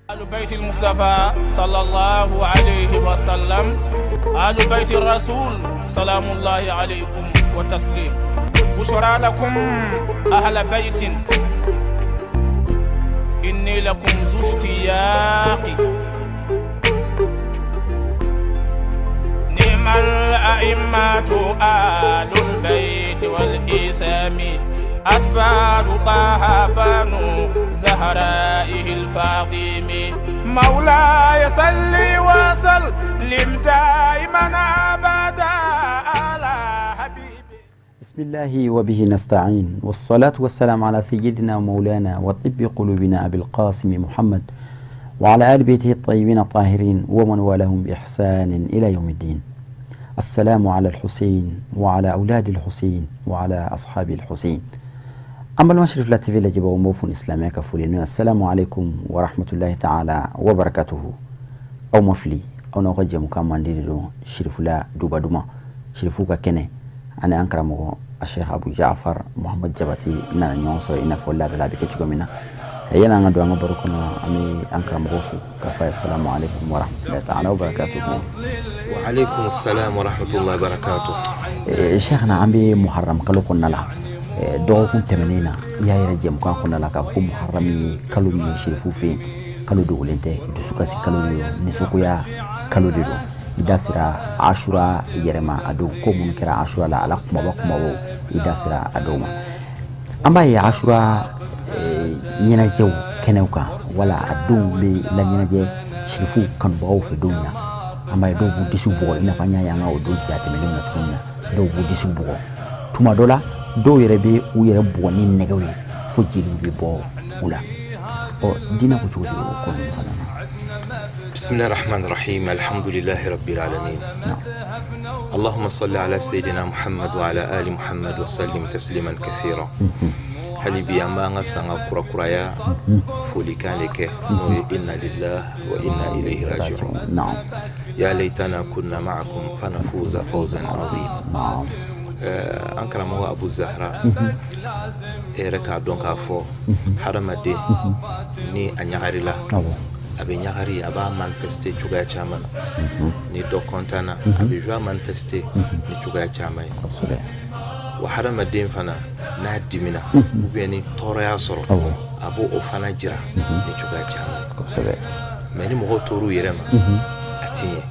أهل بيت المصطفى صلى الله عليه وسلم، أهل بيت الرسول، سلام الله عليكم وتسليم. بشرى لكم أهل بيت، إني لكم ذو اشتياق. نعم الأئمة آل البيت والإسام، أسباب طه بنو زهرائه الفاطم. مولاي صل وسلم دائما أبدا على حبيبي. بسم الله وبه نستعين، والصلاة والسلام على سيدنا مولانا وطب قلوبنا أبي القاسم محمد وعلى آل بيته الطيبين الطاهرين ومن والاهم بإحسان إلى يوم الدين. السلام على الحسين وعلى أولاد الحسين وعلى أصحاب الحسين. An balima Cherifla TV lajɛbaaw, n b'aw fo ni silamɛya ka foli n'o ye: assalamu alaikum wa rahmatullahi ta'ala wa barakatuhu. Aw ma fili, aw n'aw ka jɛmukan mandi de don, Cherifla Duba Duman, Cherifu ka kɛnɛ. Ani an karamɔgɔ a Sheikh Abu Jafar Muhammad Jabati nana ɲɔgɔn sɔrɔ i n'a fɔ laadala a bɛ kɛ cogo min na. Yani an ka don an ka baro kɔnɔ, an bɛ an karamɔgɔ fo k'a fɔ a ye: assalamu alaikum wa rahmatullahi ta'ala wa barakatuhu. Wa alaikum assalam wa rahmatullahi wa barakatuh. Sheikh na, an bɛ Muharram kalo kɔnɔna la. Dɔgɔkun tɛmɛnen na, i y'a yɛrɛ jɛmukan kɔnɔna la k'a fɔ ko Muharram ye kalo min ye Cherifu fɛ yen, kalo dogolen tɛ, dusukasi kalo de don, nisɔngoya kalo de don. I da sera Ashura yɛrɛ ma, a don ko minnu kɛra Ashura la, a la kumaba kumabaw, i da sera a dɔw ma. An b'a ye Ashura ɲɛnajɛw kɛnɛw kan, wala a denw bɛ laɲɛnajɛ Cherifu kanubagaw fɛ don min na, an b'a ye dɔw b'u disiw bugɔ, i n'a fɔ an y'a ye an ka o don ja tɛmɛnenw na cogo min na. Dɔw b'u disiw bugɔ, tuma dɔ la dɔw yɛrɛ bɛ u yɛrɛ bugɔ ni nɛgɛw ye fo jeliw bɛ bɔ u la. Ɔ, diinɛ ko cogo di o ko ninnu fana na? بسم الله الرحمن الرحيم، الحمد لله رب العالمين. اللهم صل على سيدنا محمد وعلى آل محمد وسلم تسليما كثيرا. Hali bi an b'an ka sanga kurakuraya folikan de kɛ, n'o ye inna lillah wa inna ilayhi raji'un. Ya laytana kunna ma'akum fanafuza fawzan azima. An karamɔgɔ Abu Zahra, e yɛrɛ k'a dɔn k'a fɔ hadamaden ni a ɲagarila, a bɛ ɲagari, a b'a manifester cogoya caman na. Ni dɔ content na, a bɛ joie manifester ni cogoya caman ye. Wa hadamaden fana n'a dimina ou bien ni tɔɔrɔ y'a sɔrɔ, a b'o o fana jira ni cogoya caman ye. Mais ni mɔgɔw tor'u yɛrɛ ma, a ti ɲɛ,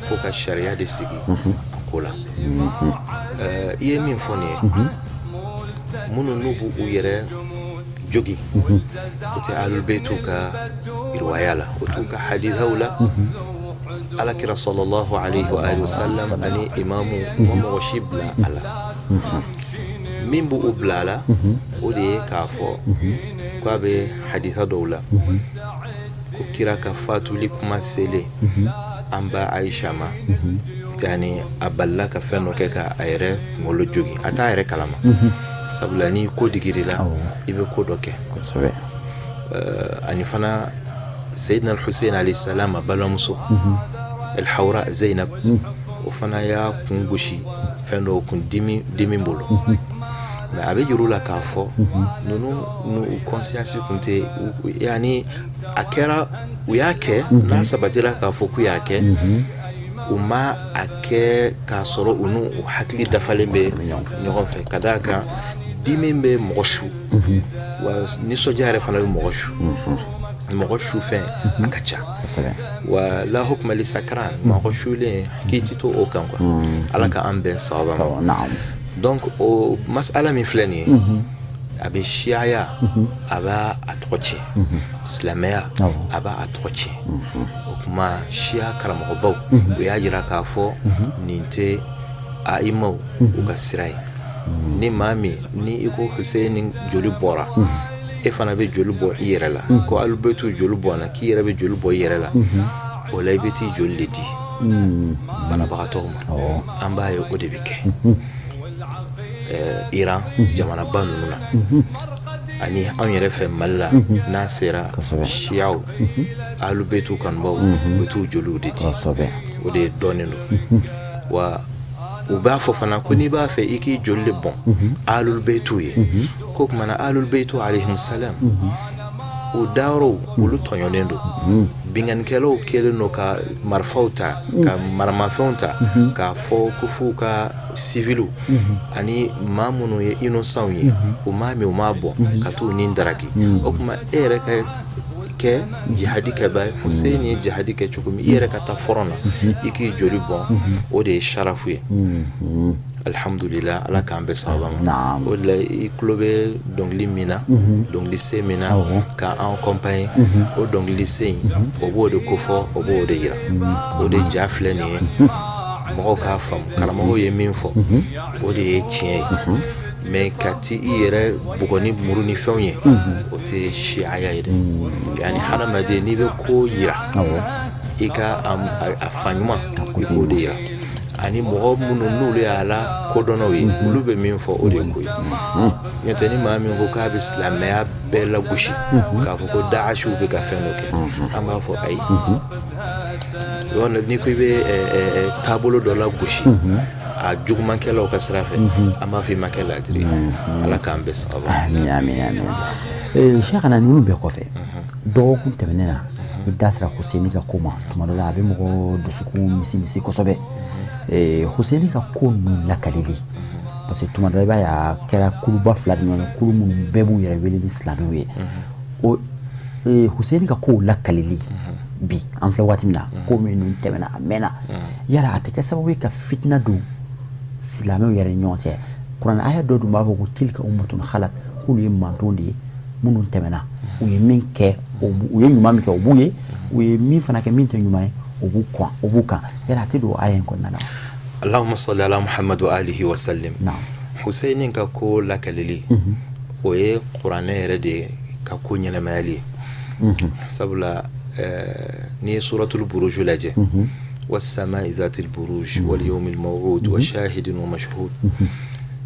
fo ka sariya de sigi a ko la. I ye min fɔ nin ye, minnu n'u b'u u yɛrɛ jogi, o tɛ ahlulbeytu ka riwaya la, o t'u ka hadithaw la. Alakira sallallahu alayhi wa alihi wasallam ani imamu ma mɔgɔ si bila a la. Min b'u bila a la, o de ye k'a fɔ k'a bɛ haditha dɔw la ko kira ka fatuli kuma selen an ba Aisha ma, yani a balila ka fɛn dɔ kɛ ka a yɛrɛ kunkolo jogi, a t'a yɛrɛ kalama, sabula ni ko digir'i la, i bɛ ko dɔ kɛ. Ani fana Seyidina Hussein alayhi salam a balimamuso El Hawra Zainab, o fana y'a kun gosi fɛn dɔw kun dimi dimi bolo. Mais a bɛ yir'u la k'a fɔ ninnu n'u conscience kun tɛ, yani a kɛra, u y'a kɛ n'a sabatira k'a fɔ k'u y'a kɛ, u ma a kɛ k'a sɔrɔ u n'u u hakili dafalen bɛ ɲɔgɔn fɛ, ka d'a kan dimi bɛ mɔgɔ su, wa nisɔndiya yɛrɛ fana bɛ mɔgɔ su. Mɔgɔ su fɛn a ka ca, wa la hukma li sakran, mɔgɔ sulen k'i ti to o kan quoi. Ala ka an bɛn sababa ma. Donc o masala min filɛ nin ye, a bɛ siyaya, a b'a a tɔgɔ tiɲɛ, silamɛya a b'a a tɔgɔ tiɲɛ. O kuma siya karamɔgɔbaw u y'a jira k'a fɔ nin tɛ aimaw u ka sira ye. Ni maa min ni i ko Hussein joli bɔra, e fana bɛ joli bɔ i yɛrɛ la, ko Alubetu joli bɔnna, k'i yɛrɛ bɛ joli bɔ i yɛrɛ la, o la i bɛ t'i joli de di banabagatɔw ma. An b'a ye o de bɛ kɛ Iran jamanaba ninnu na, ani anw yɛrɛ fɛ Mali la, n'a sera siyaw Alubetu kanubaw u bɛ t'u joliw de di. O de dɔnnen don. Wa u b'a fɔ fana ko n'i b'a fɛ i k'i joli de bɔn Alubetu ye, ko tuma na Alubetu alayhimu salam. O dayɔrɔw, olu tɔɲɔnen don. Binkannikɛlaw kɛlen don ka marifaw ta, ka maramafɛnw ta, k'a fɔ ko f'u ka civiliw ani maa minnu ye innocents ye, u m'a min, u m'a bɔn, ka t'u ni daraki. O tuma e yɛrɛ ka kɛ jihadi kɛbaa ye, Hussein ye jihadi kɛ cogo min, i yɛrɛ ka taa front na, i k'i joli bɔn, o de ye sharafu ye. Alihamdulila, Ala k'an bɛɛ sababa ma. O de la i tulo bɛ dɔnkili min na, dɔnkili sen min na k'an accompagner, o dɔnkili sen in, o b'o de kofɔ, o b'o de yira. O de ja filɛ nin ye, mɔgɔw k'a faamu. Karamɔgɔw ye min fɔ, o de ye tiɲɛ ye. Mais ka ti i yɛrɛ bugɔ ni muru ni fɛnw ye, o tɛ siyaya ye dɛ. Yani hadamaden, n'i bɛ ko yira, i ka a fan ɲuman, i k'o de yira. Ani mɔgɔ minnu n'olu y'a la kodɔnnaw ye, olu bɛ min fɔ, o de ye ko ye. N'o tɛ, ni maa min ko k'a bɛ silamɛya bɛɛ lagosi k'a fɔ ko Daasiw bɛ ka fɛn dɔ kɛ, an b'a fɔ ayi. N'i ko i bɛ taabolo dɔ lagosi a jugumankɛlaw ka sira fɛ, an b'a fɔ i ma kɛ laadiri ye. Ala k'an bɛɛ sababa. Amin, amin, amin. Cheikhana, ninnu bɛɛ kɔfɛ, dɔgɔkun tɛmɛnen na, i da sera Huseni ka ko ma. Tuma dɔ la, a bɛ mɔgɔ dusukun misimisi kosɛbɛ, Huseni ka ko ninnu lakalili, parce que tuma dɔ la, i b'a ye a kɛra kuluba fila ni ɲɔgɔn cɛ, kulu minnu bɛɛ b'u yɛrɛ wele ni silamɛw ye. O Huseni ka kow lakalili bi, an filɛ waati min na, ko minnu tɛmɛna a mɛnna, yala a tɛ kɛ sababu ye ka fitina don silamɛw yɛrɛ ni ɲɔgɔn cɛ? Kuranɛ aya dɔ dun b'a fɔ ko tilka ummatun khalat, k'olu ye manton de ye minnu tɛmɛna, u ye min kɛ, u ye ɲuman min kɛ, o b'u ye, u ye min fana kɛ min tɛ ɲuman ye, o b'u kɔn, o b'u kan. Yala a tɛ don aya in kɔnɔna na? Allahumma salli ala Muhammad wa alihi wa sallim. Hussein ka ko lakalili, o ye kuranɛ yɛrɛ de ye ka ko ɲɛnɛmayali ye. Sabula n'i ye suratul buruj lajɛ, wassamai zatil buruj wal yawmil maw'ud wa shahidin wa mashhud,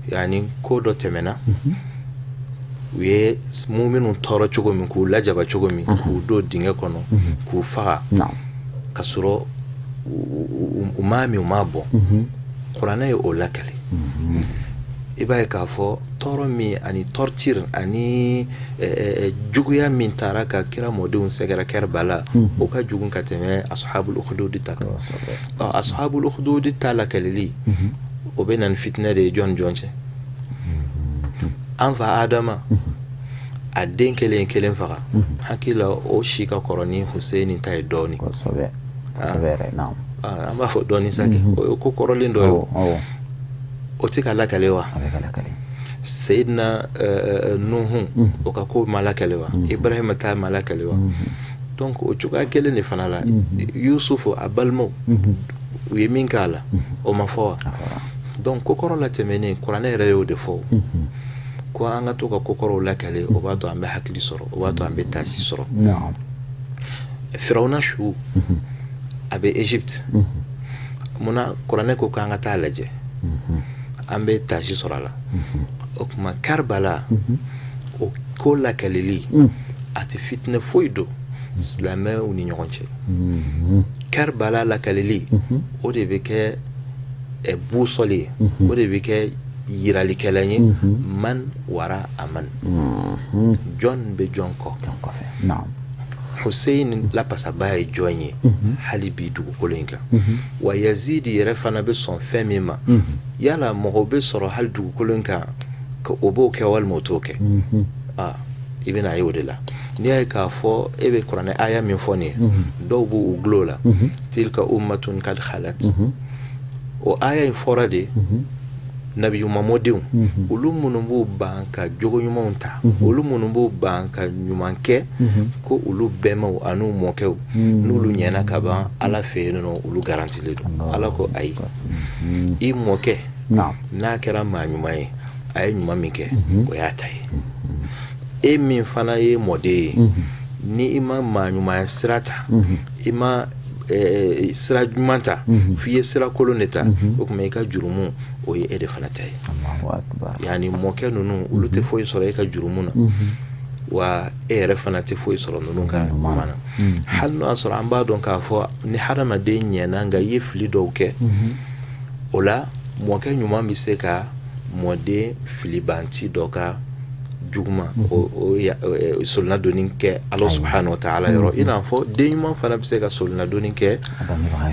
yani ko dɔ tɛmɛna, u ye muminw tɔɔrɔ cogo min, k'u lajaba cogo min, k'u don dingɛ kɔnɔ, k'u faga ka sɔrɔ u m'a min, u m'a bɔn, kuranɛ ye o lakali. I b'a ye k'a fɔ tɔɔrɔ min ani torture ani juguya min taara ka kira mɔdenw sɛgɛrɛ Karbala, o ka jugu ka tɛmɛ ashabul ukhdud ta kan. Ashabul ukhdud ta lakalili, o bɛ na ni fitinɛ de ye jɔn jɔn cɛ? An fa Adama, a den kelen kelen faga, hakili la o si ka kɔrɔ ni Hussein ta ye dɔɔnin. An b'a fɔ dɔɔnin sa kɛ, o ye ko kɔrɔlen dɔ ye. O tɛ ka lakale wa? Seyidina Nuhu, o ka ko ma lakale wa? Ibrahima ta ma lakale wa? Donc o cogoya kelen de fana la, Yusufu a balimaw, u ye min k'a la, o ma fɔ wa? Donc ko kɔrɔ latɛmɛnen, kuranɛ yɛrɛ y'o de fɔ, ko an ka to ka ko kɔrɔw lakale, o b'a to an bɛ hakili sɔrɔ, o b'a to an bɛ taasi sɔrɔ. Firawuna su a bɛ Egypte, munna kuranɛ ko k'an ka taa lajɛ, an bɛ taasi sɔrɔ a la? O tuma Karbala, o ko lakalili, a tɛ fitinɛ foyi don silamɛw ni ɲɔgɔn cɛ. Karbala lakalili, o de bɛ kɛ boussole ye, o de bɛ kɛ yiralikɛla ye, man wara a man, jɔn bɛ jɔn kɔ. Hussein lapasaba ye jɔn ye hali bi dugukolo in kan? Wa Yazidi yɛrɛ fana bɛ sɔn fɛn min ma, yala mɔgɔw bɛ sɔrɔ hali dugukolo in kan ka o b'o kɛ walima o t'o kɛ? Aa, i bɛna ye o de la. N'i y'a ye k'a fɔ e bɛ kuranɛ aya min fɔ nin ye, dɔw b'u gulo la, tilka ummatun kad khalat, o aya in fɔra de nabi ɲuman mɔdenw, olu minnu b'u ban ka jogo ɲumanw ta, olu minnu b'u ban ka ɲuman kɛ, ko olu bɛnbaw an'u mɔkɛw, n'olu ɲɛna ka ban Ala fɛ yen nɔ, olu garantilen don. Ala ko ayi, i mɔkɛ n'a kɛra maa ɲuman ye, a ye ɲuman min kɛ, o y'a ta ye. E min fana ye mɔden ye, ni i ma maa ɲumanya sira ta, i ma sira ɲuman ta, f'i ye sira kolon de ta, o tuma i ka jurumu, o ye e de fana ta ye. Yani mɔkɛ ninnu, olu tɛ foyi sɔrɔ e ka jurumu na, wa e yɛrɛ fana tɛ foyi sɔrɔ ninnu ka ɲuman na. Hali n'o y'a sɔrɔ an b'a dɔn k'a fɔ ni hadamaden ɲɛna, nka i ye fili dɔw kɛ, o la mɔkɛ ɲuman bɛ se ka mɔden filibanti dɔ ka juguman o soronadonni kɛ Ala subahana wa taala yɔrɔ, i n'a fɔ den ɲuman fana bɛ se ka soronadonni kɛ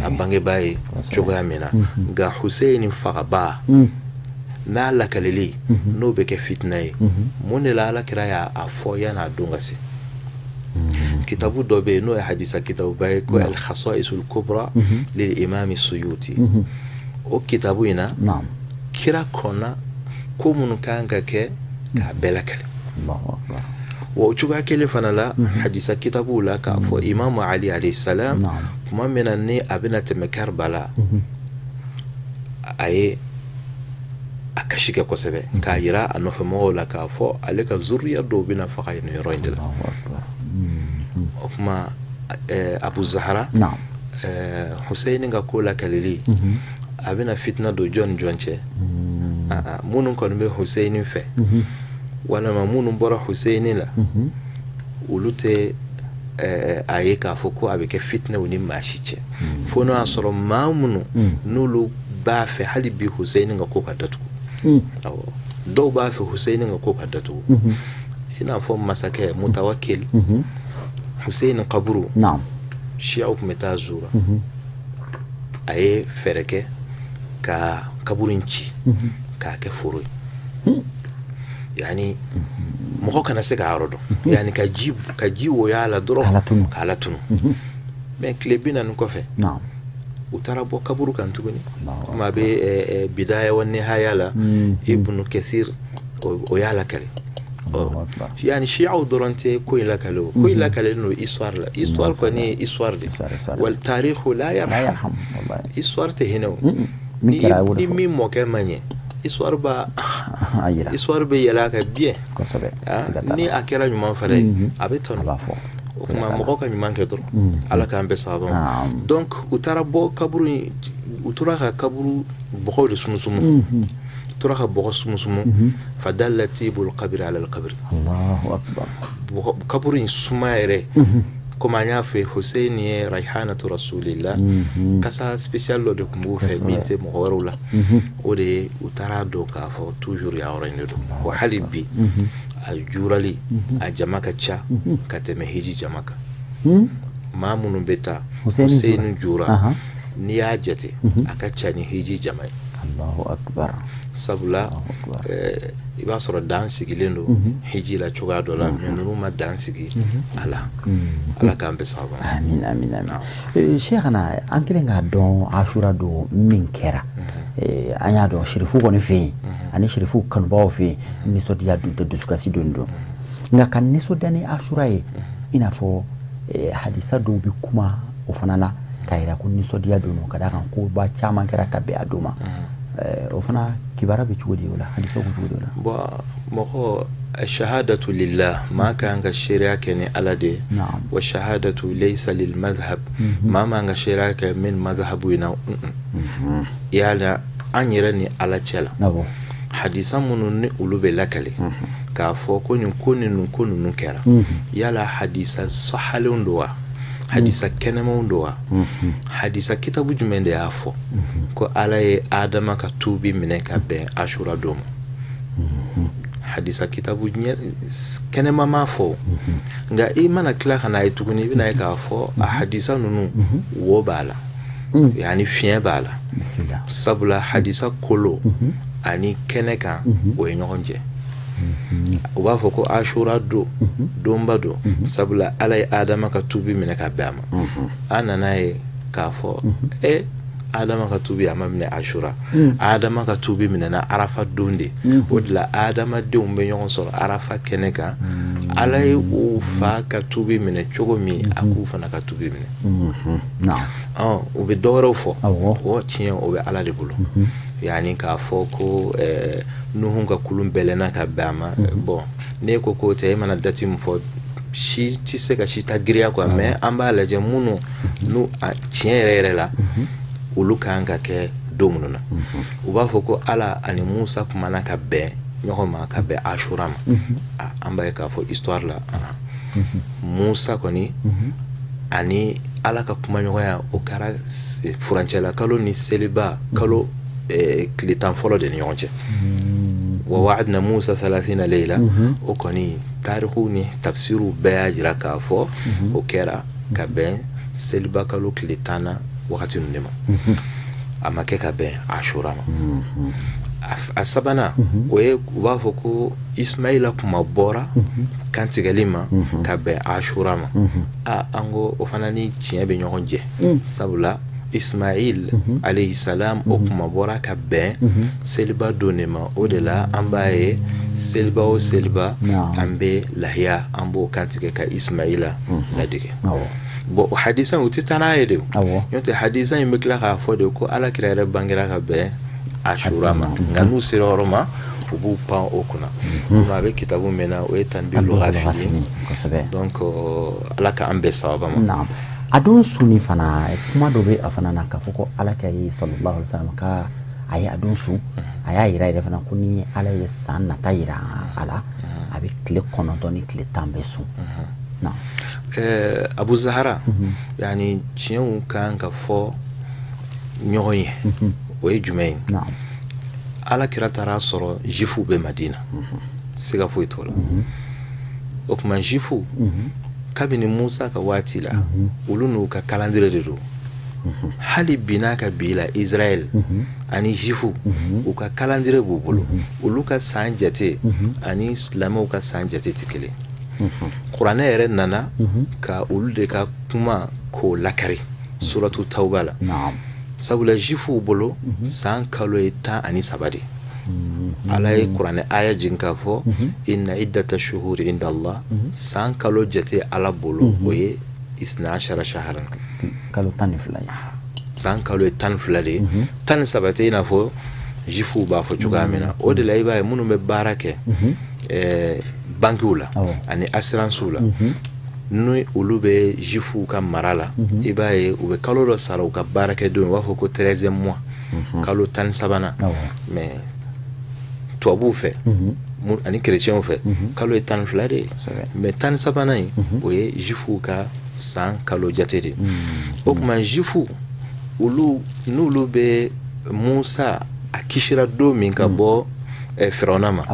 a bangebaa ye cogoya min na. Nka Huseyini fagabaa n'a lakaleli n'o bɛ kɛ fitina ye, mun de la Ala kira y'a fɔ yan'a don ka se? Kitabu dɔ bɛ yen, n'o ye hadisa kitabuba ye, ko al-Khasaisul Kubra lil Imami Suyuti. O kitabu in na, kira kɔnna ko minnu ka kan ka kɛ k'a bɛɛ lakali. Wa o cogoya kelen fana la, hadisa kitabuw la, k'a fɔ Imamu Ali alayhi salam, tuma min na ni a bɛna tɛmɛ Karbala, a ye a kasi kɛ kosɛbɛ k'a jira a nɔfɛ mɔgɔw la k'a fɔ ale ka zuriya dɔw bɛna faga nin yɔrɔ in de la. O tuma, Abu Zahara, Huseyini ka ko lakalili a bɛna fitina don jɔn ni jɔn cɛ? Minnu kɔni bɛ Huseyini fɛ walima minnu bɔra Huseyini la, olu tɛ a ye k'a fɔ ko a bɛ kɛ fitinɛ u ni maa si cɛ, fo n'o y'a sɔrɔ maa minnu n'olu b'a fɛ hali bi Huseyini ka ko ka datugu. Awɔ, dɔw b'a fɛ Huseyini ka ko ka datugu, i n'a fɔ masakɛ Mutawakil. Huseyini kaburu, siyaw tun bɛ taa zura. A ye fɛɛrɛ kɛ ka kaburu in ci k'a kɛ foro ye, yani mɔgɔ kana se k'a yɔrɔ dɔn, yani ka ji woyo a la dɔrɔn k'a latunu. Mais tile 40 kɔfɛ, u taara bɔ kaburu kan tuguni. Komi a bɛ Bidaya wa Nihaya la, Ibnu Kasir o y'a lakale. Yani siyaw dɔrɔn tɛ ko in lakale, o ko in lakale don histoire la. Histoire kɔni ye histoire de, wal tarihu la yarham. Histoire tɛ hinɛ o. Ni min mɔkɛ ma ɲɛ, histoire b'a histoire bɛ yɛlɛ a kan bien. Ni a kɛra ɲuman fana ye, a bɛ tɔnɔ. O tuma, mɔgɔ ka ɲuman kɛ dɔrɔn, Ala k'an bɛɛ sababa ma. Donc u taara bɔ kaburu in, u tora ka kaburu bɔgɔw de sumusumu, tora ka bɔgɔ sumusumu. Fadalla tibul qabri ala al qabri. Allahu akbar. Kaburu in suma yɛrɛ, komi an y'a fɔ, Hussein ye raihanatu rasulillah, kasa spécial dɔ de tun b'u fɛ min tɛ mɔgɔ wɛrɛw la. O de ye u taara dɔn k'a fɔ toujours yan yɔrɔ in de don. Wa hali bi, a jurali a jama ka ca ka tɛmɛ hiji jama kan. Maa minnu bɛ taa Hussein jura, n'i y'a jate, a ka ca ni hiji jama ye. Allahu akbar. Sabula i b'a sɔrɔ dan sigilen don hiji la cogoya dɔ la, mais ninnu ma dan sigi a la. Ala k'an bɛɛ sababa. Amin, amin, amin. Cheikhana, an kɛlen k'a dɔn Asura don min kɛra, an y'a dɔn sirifu kɔni fɛ yen ani sirifu kanubagaw fɛ yen, nisɔndiya dun tɛ, dusukasi don don. Nka ka nisɔndiya ni Asura ye, i n'a fɔ hadisa dɔw bɛ kuma o fana la k'a yira ko nisɔndiya don, ka d'a kan koba caman kɛra ka bɛn a don ma. O fana kibaruya bɛ cogo di o la? Hadisaw bɛ cogo di o la? Bon, mɔgɔ, shahadatu lillah, maa kan ka seereya kɛ ni Ala de ye. Wa shahadatu laysa lil madhhab, maa man ka seereya kɛ min madhhabu in na. Yala an yɛrɛ ni Ala cɛ la, hadisa minnu ni olu bɛ lakale k'a fɔ ko nin ko ninnu, ko ninnu kɛra, yala hadisa sahalenw don wa, hadisa kɛnɛmanw don wa? Hadisa kitabu jumɛn de y'a fɔ ko Ala ye Adama ka tuubi minɛ ka bɛn Asura don ma? Hadisa kitabu kɛnɛma m'a fɔ. Nka i mana tila ka n'a ye tuguni, i bɛna ye k'a fɔ a hadisa ninnu, wo b'a la, yani fiɲɛ b'a la. Sabula hadisa kolo ani kɛnɛ kan, o ye ɲɔgɔn jɛ. U b'a fɔ ko Asura don, donba don, sabula Ala ye Adama ka tuubi minɛ ka bɛn a ma. An nana ye k'a fɔ e Adama ka tuubi a ma minɛ Asura. Adama ka tuubi minɛna Arafa don de. O de la adamadenw bɛ ɲɔgɔn sɔrɔ Arafa kɛnɛ kan. Ala ye u fa ka tuubi minɛ cogo min, a k'u fana ka tuubi minɛ. U bɛ dɔw wɛrɛw fɔ, o tiɲɛ, o bɛ Ala de bolo. Yani k'a fɔ ko Nuhu ka kulun bɛlɛnna ka bɛn a ma, bon, n'e ko k'o tɛ, e mana date min fɔ, si tɛ se ka si ta giriya quoi. Mais an b'a lajɛ minnu n'u tiɲɛ yɛrɛ yɛrɛ la, olu kan ka kɛ don minnu na. U b'a fɔ ko Ala ani Musa kumana ka bɛn ɲɔgɔn ma ka bɛn Asura ma. An b'a ye k'a fɔ histoire la, Musa kɔni ani Ala ka kumaɲɔgɔnya, o kɛra furancɛla kalo ni seliba kalo tile 10 fɔlɔ de ni ɲɔgɔn cɛ. Wa waadna Musa thalathina layla, o kɔni tariku ni tafsiriw bɛɛ y'a jira k'a fɔ o kɛra ka bɛn seliba kalo tile 10nan wagati ninnu de ma. A ma kɛ ka bɛn Ashura ma. A sabanan, o ye u b'a fɔ ko Ismaila kuma bɔra kantigɛli ma ka bɛn Ashura ma. Aa, an ko o fana ni tiɲɛ bɛ ɲɔgɔn jɛ, sabula Ismail alayhi salam, o kuma bɔra ka bɛn seliba don de ma. O de la an b'a ye seliba o seliba, an bɛ lahiya, an b'o kantigɛ ka Ismaila ladege. Bon, o hadisa u tɛ taa n'a ye de. N'o tɛ, hadisa in bɛ tila k'a fɔ de ko Ala kira yɛrɛ bangera ka bɛn Ashura ma. Nka n'u sera yɔrɔ ma, u b'u pan o kunna. A bɛ kitabu min na, o ye Tanbihul Ghafilin. Donc Ala ka an bɛn sawaba ma. A don sunni fana, kuma dɔ bɛ a fana na k'a fɔ ko Ala kira ye sallallahu alaihi wasallam ka a ye a don sun. A y'a yira yɛrɛ fana ko ni Ala ye san nata yira a la, a bɛ tile 9 ni tile 10 bɛɛ sun. Abu Zahara, yani tiɲɛw kan ka fɔ ɲɔgɔn ye, o ye jumɛn ye? Ala kira taara sɔrɔ juifuw bɛ Madina, siga foyi t'o la. O tuma juifuw, kabini Musa ka waati la, olu n'u ka calendrier de don. Hali bi n'a ka bi la, Israël ani juifuw, u ka calendrier b'u bolo. Olu ka san jate ani silamɛw ka san jate tɛ kelen. Kuranɛ yɛrɛ nana ka olu de ka kuma k'o lakari suratu Tawba la, sabula juifuw bolo san kalo ye 13 de. Ala ye kuranɛ aya jigin k'a fɔ: inna iddata shuhuri inda Allah, san kalo jate Ala bolo, o ye isna ashara shaharan. Kalo 12 ye. San kalo ye 12 de ye, 13 tɛ, i n'a fɔ juifuw b'a fɔ cogoya min na. O de la i b'a ye minnu bɛ baara kɛ bankiw la ani assurancew la, ni olu bɛ juifuw ka mara la, i b'a ye u bɛ kalo dɔ sara u ka baarakɛdenw, u b'a fɔ ko 13e mois, kalo 13nan. Mais tubabuw fɛ ani kerecɛnw fɛ, kalo ye 12 de ye. Mais 13nan in, o ye juifuw ka san kalo jate de ye. O tuma juifuw, olu n'olu bɛ Musa a kisira don min ka bɔ Firawuna ma,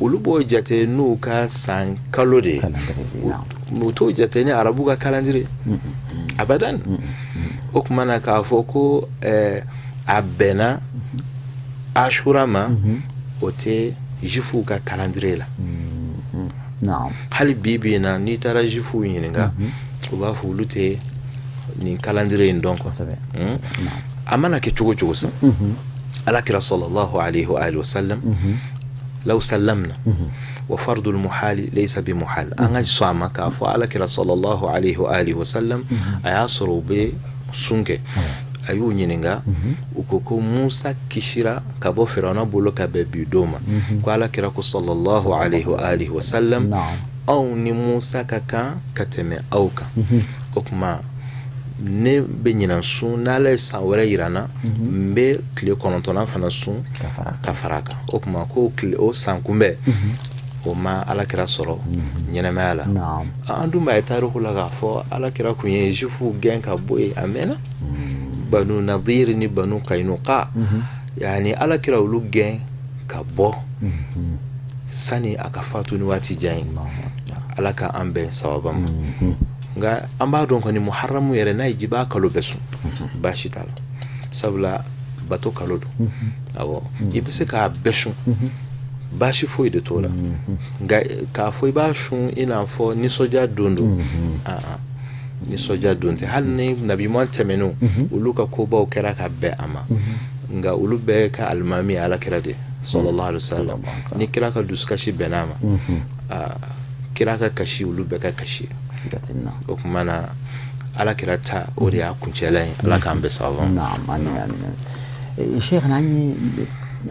olu b'o jate n'u ka san kalo de ye. U t'o jate ni arabu ka calendrier abadan. O tuma na k'a fɔ ko a bɛnna Ashura ma, o tɛ juifuw ka calendrier la. Hali bi bi in na, n'i taara juifuw ɲininka, u b'a fɔ olu tɛ nin calendrier in dɔn kosɛbɛ. A mana kɛ cogo cogo sa, Ala kira sallallahu alaihi wa alihi wasallam, law sallamna wa fardul muhali laysa bi muhal, an ka sɔn a ma k'a fɔ Ala kira sallallahu alaihi wa alihi wasallam, a y'a sɔrɔ u bɛ sun kɛ. A y'u ɲininka, u ko ko Musa kisira ka bɔ Firawuna bolo ka bɛn bi don ma. Ko Ala kira ko sallallahu alaihi wa alihi wasallam, anw ni Musa ka kan ka tɛmɛ aw kan. O tuma ne bɛ ɲinan sun, n'Ala ye san wɛrɛ yira n na, n bɛ tile 9nan fana sun ka fara a kan. O tuma ko o san kunbɛn, o ma Ala kira sɔrɔ ɲɛnamaya la. An dun b'a ye tariku la k'a fɔ Ala kira kun ye juifuw gɛn ka bɔ yen a mɛnna, Banu Nadir ni Banu Kainuka, yani Ala kira olu gɛn ka bɔ sani a ka fatu ni waati jan ye. Ala ka an bɛn sawaba ma. Nka an b'a dɔn kɔni, muharamu yɛrɛ, n'a ye ji b'a kalo bɛɛ sun, baasi t'a la, sabula bato kalo don. Awɔ, i bɛ se k'a bɛɛ sun, baasi foyi de t'o la. Nka k'a fɔ i b'a sun i n'a fɔ nisɔndiya don don, nisɔndiya don tɛ. Hali ni nabiɲuman tɛmɛnenw, olu ka kobaw kɛra ka bɛn a ma, nka olu bɛɛ ka alimami ye Ala kira de sallallahu alaihi wasallam. Ni kira ka dusukasi bɛnna a ma, kira ka kasi, olu bɛɛ ka kasi. O tuma na Ala kira ta, o de y'a kuncɛla ye. Ala k'an bɛɛ sababu ma. Cheikh, an ye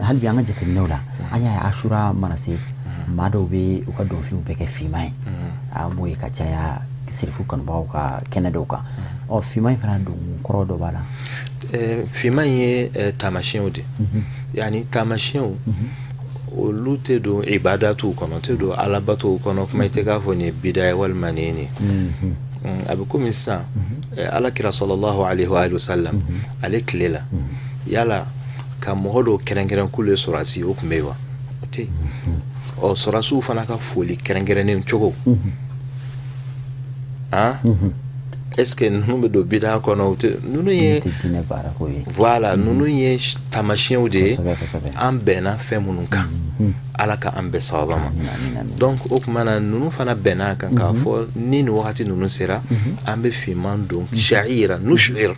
hali bi an ka jateminɛw la, an y'a ye Ashura mana se, maa dɔw bɛ u ka donfiniw bɛɛ kɛ finman ye. An b'o ye ka caya sirifu kanubagaw ka kɛnɛ dɔw kan. Ɔ, finman in fana don kɔrɔ dɔ b'a la? Finman in ye taamasiyɛnw de, yani taamasiyɛnw, olu tɛ don ibadatuw kɔnɔ, tɛ don alabatow kɔnɔ. Kuma i tɛ k'a fɔ nin ye bida ye walima nin ye nin. A bɛ komi sisan Ala kira sallallahu alaihi wa sallam, ale tile la, yala ka mɔgɔ dɔw kɛrɛnkɛrɛn k'olu ye sɔrɔdasi, o tun bɛ yen wa? O tɛ yen. Ɔ, sɔrɔdasiw fana ka foli kɛrɛnkɛrɛnnen cogo, han, est ce que ninnu bɛ don bida kɔnɔ? O tɛ ninnu ye. Tɛ baara ko ye. Voilà, ninnu ye taamasiyɛnw de ye an bɛnna fɛn minnu kan. Ala ka an bɛɛ sababa ma. Donc o tuma na, ninnu fana bɛnna a kan k'a fɔ ni nin wagati ninnu sera, an bɛ finman don sha'ira nushir,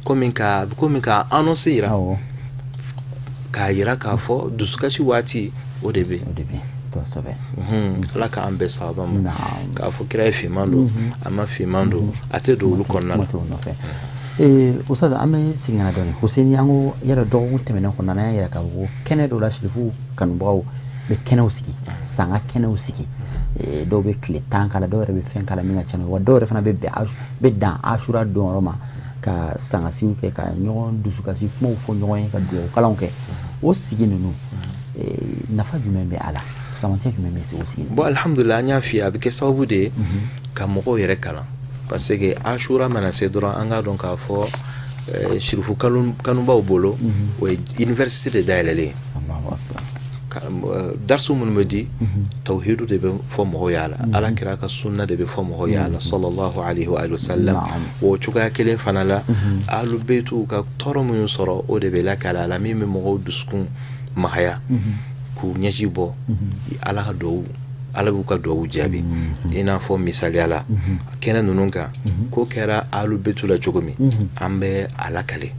komi ka annonce yira, k'a yira k'a fɔ dusukasi waati o de bɛ yen. Kosɛbɛ. Ala k'an bɛɛ sababa ma. K'a fɔ kira ye finman don, a ma finman don, a tɛ don olu kɔnɔna la. Nɔfɛ, Ustaz, an bɛ segin ka na dɔɔni. Huseni, an ko yɛrɛ dɔgɔkun tɛmɛnen kɔnɔ, an y'a yira k'a fɔ ko kɛnɛ dɔ la, sirifu kanubagaw bɛ kɛnɛw sigi, sanga kɛnɛw sigi. Dɔw bɛ tile 10 k'a la, dɔw yɛrɛ bɛ fɛn k'a la min ka ca, wa dɔw yɛrɛ fana bɛ bɛn bɛ dan Asura don yɔrɔ ma ka sangasiw kɛ, ka ɲɔgɔn dusukasi kumaw fɔ ɲɔgɔn ye, ka dugawu kalanw kɛ. O sigi ninnu, nafa jumɛn bɛ a la? Samantiya jumɛn bɛ o sigi? Bon, alhamdulillah, an y'a f'i ye, a bɛ kɛ sababu de ye ka mɔgɔw yɛrɛ kalan, parce que Asura mana se dɔrɔn, an k'a dɔn k'a fɔ sirifu kanubaw bolo, o ye université de dayɛlɛlen ye. Darisu minnu bɛ di, tawhidu de bɛ fɔ mɔgɔw y'a la, Ala kira ka sunna de bɛ fɔ mɔgɔw y'a la, sallallahu alaihi wa sallam. O cogoya kelen fana la, alu beyituw ka tɔɔrɔ minnu sɔrɔ, o de bɛ lakali a la, min bɛ mɔgɔw dusukun magaya k'u ɲɛji bɔ. Ala ka duwawu, Ala b'u ka duwawu jaabi. I n'a fɔ misaliya la, kɛnɛ ninnu kan, ko kɛra alu betu la cogo min, an bɛ a lakale.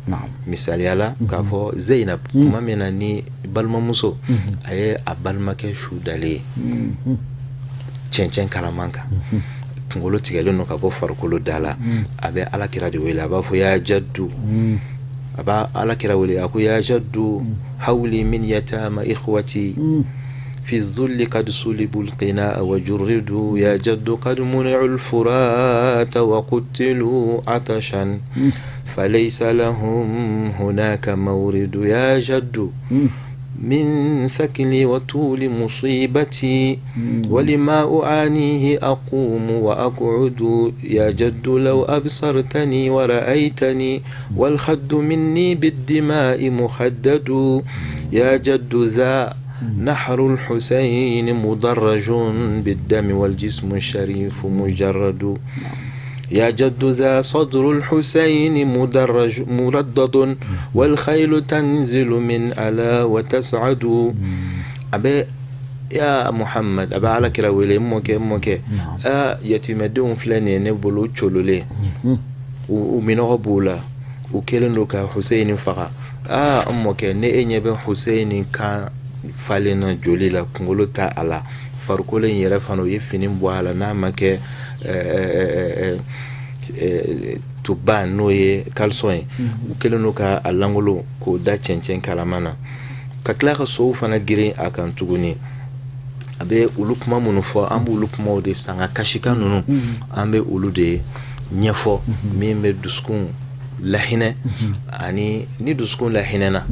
Misaliya la, k'a fɔ Zeyinab, tuma min na ni balimamuso a ye a balimakɛ su dalen ye cɛncɛn kalaman kan, kunkolo tigɛlen don ka bɔ farikolo da la, a bɛ Ala kira de wele, a b'a fɔ ya jaddu, a b'a Ala kira wele, a ko ya jaddu hawli min yatama ikhwati fi zulli qad sulibu alqina wa jurridu ya jaddu qad muni'u alfurata wa qutilu atashan falaysa lahum hunaka mawridu ya jaddu min sakli wa tuli musibati walima uanihi aqumu wa aq'udu ya jaddu law absartani wa ra'aytani wal khaddu minni bid-dima'i mukhaddadu ya jaddu dha نحر الحسين مدرج بالدم والجسم الشريف مجرد يا جد ذا صدر الحسين مدرج مردد والخيل تنزل من ألا وتسعد. A bɛ ya Muhammad, a bɛ Ala kira wele, n mɔkɛ, n mɔkɛ, aa, yatimɛdenw filɛ nin ye ne bolo, cololen, u minɔgɔ b'u la, u kɛlen don ka Huseyini faga. Aa, n mɔkɛ, ne e ɲɛ bɛ Huseyini kan falen na joli la, kunkolo ta a la, farikolo in yɛrɛ fana, u ye fini bɔ a la, n'a ma kɛ tuba, n'o ye caleçon ye, u kɛlen don ka a langolo k'o da cɛncɛn kalaman na, ka tila ka sow fana girin a kan tuguni. A bɛ olu kuma minnu fɔ, an b'olu kumaw de sanga kasikan ninnu, an bɛ olu de ɲɛfɔ, min bɛ dusukun lahinɛ. Ani ni dusukun lahinɛna,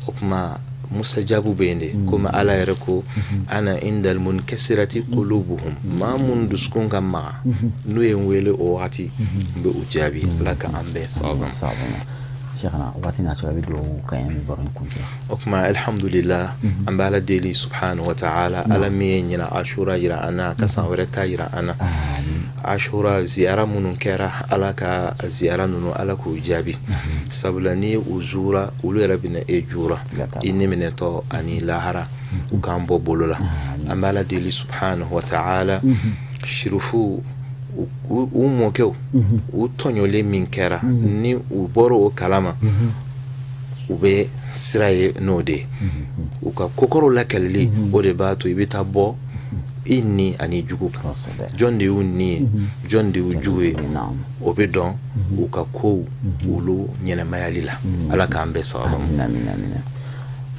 o tuma musajabu bɛ yen de, komi Ala yɛrɛ ko ana indal munkasirati qulubuhum, maa mun dusukun ka maga, n'u ye n wele o wagati, n bɛ u jaabi. Ala ka an bɛn sababu ma. Cheikhna, waati n'a sɔrɔ a bɛ dugawu ka yan, bɛ baro in kuncɛ. O tuma alhamdulillah, an bɛ Ala deli subhanahu wa ta'ala, Ala min ye ɲina Ashura yira an na, ka san wɛrɛ ta yira an na. Ashura ziyara minnu kɛra, Ala ka ziyara ninnu, Ala k'u jaabi, sabula ni u zuura, olu yɛrɛ bɛna e juura i ni minɛtɔ ani lahara, u k'an bɔ bolo la. An bɛ Ala deli subhanahu wa ta'ala, sirufu u mɔkɛw, u tɔɲɔlen min kɛra, ni u bɔra o kalama, u bɛ sira ye n'o de ye, u ka kokɔrɔw lakalili, o de b'a to i bɛ taa bɔ i ni ani jugu kan. Jɔn de y'u ni ye, jɔn de y'u jugu ye, o bɛ dɔn u ka kow olu ɲɛnɛmayali la. Ala k'an bɛɛ sababu ma.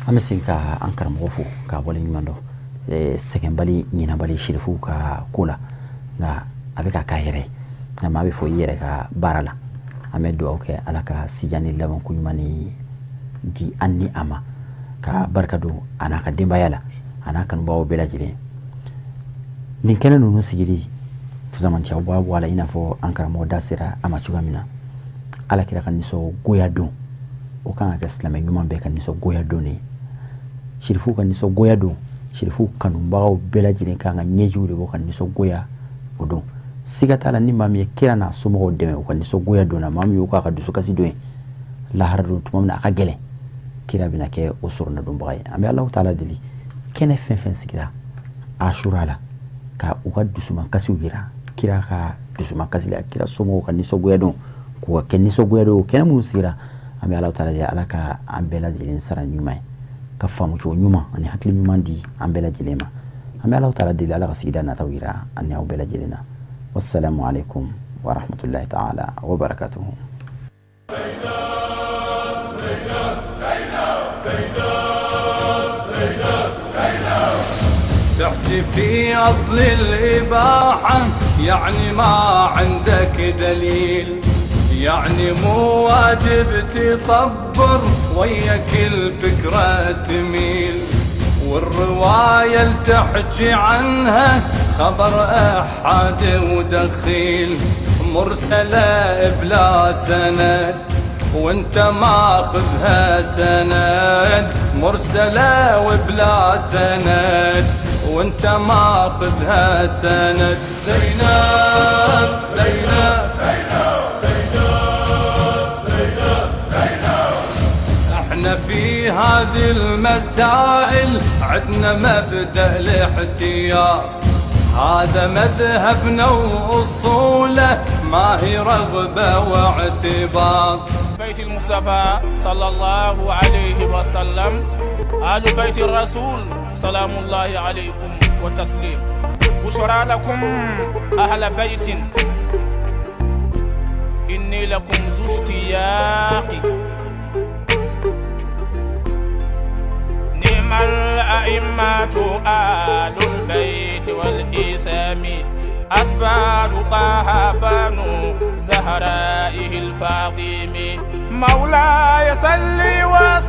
An bɛ segin ka an karamɔgɔ fo k'a waleɲuman dɔn, sɛgɛnbali ɲinabali sirifuw ka ko la, nka a bɛ ka k'a yɛrɛ ye, nka maa bɛ fɔ i yɛrɛ ka baara la. An bɛ dugawu kɛ, Ala ka sijan ni laban ko ɲuman ni di an ni a ma, ka barika don a n'a ka denbaya la, a n'a kanubagaw bɛɛ lajɛlen. Nin kɛnɛ ninnu sigili fusamantiyaw b'a bɔ a la, i n'a fɔ an karamɔgɔ da sera a ma cogoya min na. Ala kira ka nisɔngoya don, o kan ka kɛ silamɛ ɲuman bɛɛ ka nisɔngoya don de ye. Sirifuw ka nisɔngoya don. Sirifuw kanubagaw bɛɛ lajɛlen kan ka ɲɛjiw de bɔ ka nisɔngoya o don. Siga t'a la, ni maa min ye kira n'a somɔgɔw dɛmɛ u ka nisɔngoya don na, maa min y'o k'a ka dusukasi don ye, lahara don tuma min na a ka gɛlɛn, kira bɛna kɛ o sɔrɔnadonbaga ye. An bɛ Alahu taala deli, kɛnɛ fɛn fɛn sigira Asura la ka u ka dusumakasiw yira kira ka dusumakasi la, kira somɔgɔw ka nisɔngoya don, k'u ka kɛ nisɔngoya don, o kɛnɛ minnu sigira, an bɛ Alahu taala deli, Ala ka an bɛɛ lajɛlen sara ɲuman ye, ka faamucogo ɲuman ani hakili ɲuman di an bɛɛ lajɛlen ma. An bɛ Alahu taala deli, Ala ka sigida nataw yira an ni aw bɛɛ lajɛlen na. Wassalamu alaikum wa rahmatullahi ta'ala wa barakatuhu. تحكي في أصل الإباحة، يعني ما عندك دليل، يعني مو واجب تطبر وياك الفكرة تميل، والرواية اللي تحكي عنها خبر أحد ودخيل، مرسلة بلا سند وانت ماخذها سند، مرسلة وبلا سند وانت ماخذها سند. زينب زينب احنا في هذه المسائل عندنا مبدأ الاحتياط، هذا مذهبنا وأصوله ما هي رغبة واعتباط. بيت المصطفى صلى الله عليه وسلم، آل بيت الرسول سلام الله عليكم وتسليم. بشرى لكم أهل بيت، إني لكم ذو اشتياق. نعم الأئمة آل البيت والإسام، أسبال طه بنو زهرائه الفاطم. مولاي صل وسلم.